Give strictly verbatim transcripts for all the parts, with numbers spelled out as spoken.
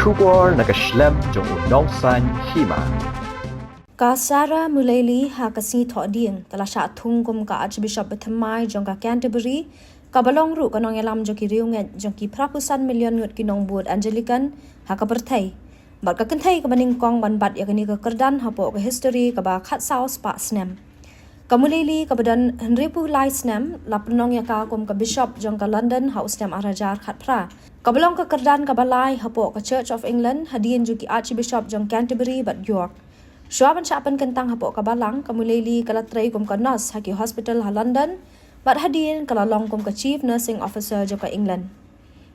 Khubor na ka shlem jong u Nongsaiñ Hima. Ka Sarah Mullally ha ka sngi Thohdieng ka la shah thung kum ka Archbishop bathymmai jong ka Canterbury, kaba long ruh ka nongïalam jong ki riewngeit jong ki phra phew san million ngut ki nongbud Anglican ha ka pyrthei. Bad ka kynthei kaba nyngkong ban bat ïa kane ka kyrdan hapoh ka history kaba khatsaw spah snem. Ka Mullally kaba don hynriewphew lai snem la pynlong ïa ka kum ka Bishop jong ka London ha u snem ar hajar khatphra. Kaba long ka kyrdan kaba lai hapoh ka Church of England hadien jong ki Archbishop jong Canterbury bad York. Shuwa ban shah pynkyntang hapoh ka Balang, ka Mullally ka la trei kum ka nurse ha ki hospital ha London, bad hadien ka la long kum ka Chief Nursing Officer jong ka England.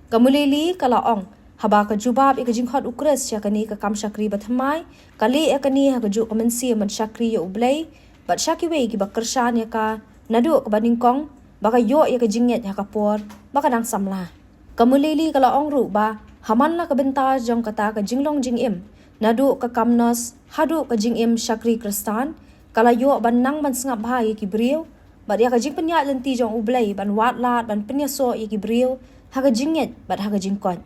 Ka Mullally ka la ong, haba ka jubab ïa ka jingkhot u Khrist ïa kane ka kam shakri bathymmai, ka leh ïa kane ha ka juh ka mynsiem ban shakri ïa U Blei bad sha kiwei kiba kyrshan ïa ka, naduh kaba nyngkong ba ka ïoh ïa ka jingngeit ha ka por ba ka dang samla. Ka Mullally ka la ong ruh ba ha man la ka bynta jong kata ka jinglong jingim, naduh ka kam nurse haduh ka jingim shakri Khristan, ka la ïoh ban nang ban sngap bha ïa ki briew bad ïa ka jingpynïaid lynti jong U Blei ban wad lad ban pynïasoh ïa ki briew ha ka jingngeit bad ha ka jingkoit.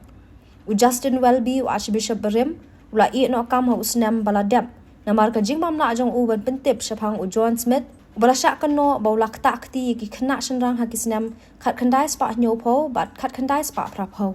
U Justin Welby, u Archbishop barim, u la ïeh noh kam ha u snem ba la dep namar ka jingbymlah jong u ban pyntip shaphang u John Smith, uba la shah kynnoh ba u la ktah kti ïa ki khynnah shynrang ha ki snem khatkhyndai spah hynñiewphew bad khatkhyndai spah phraphew.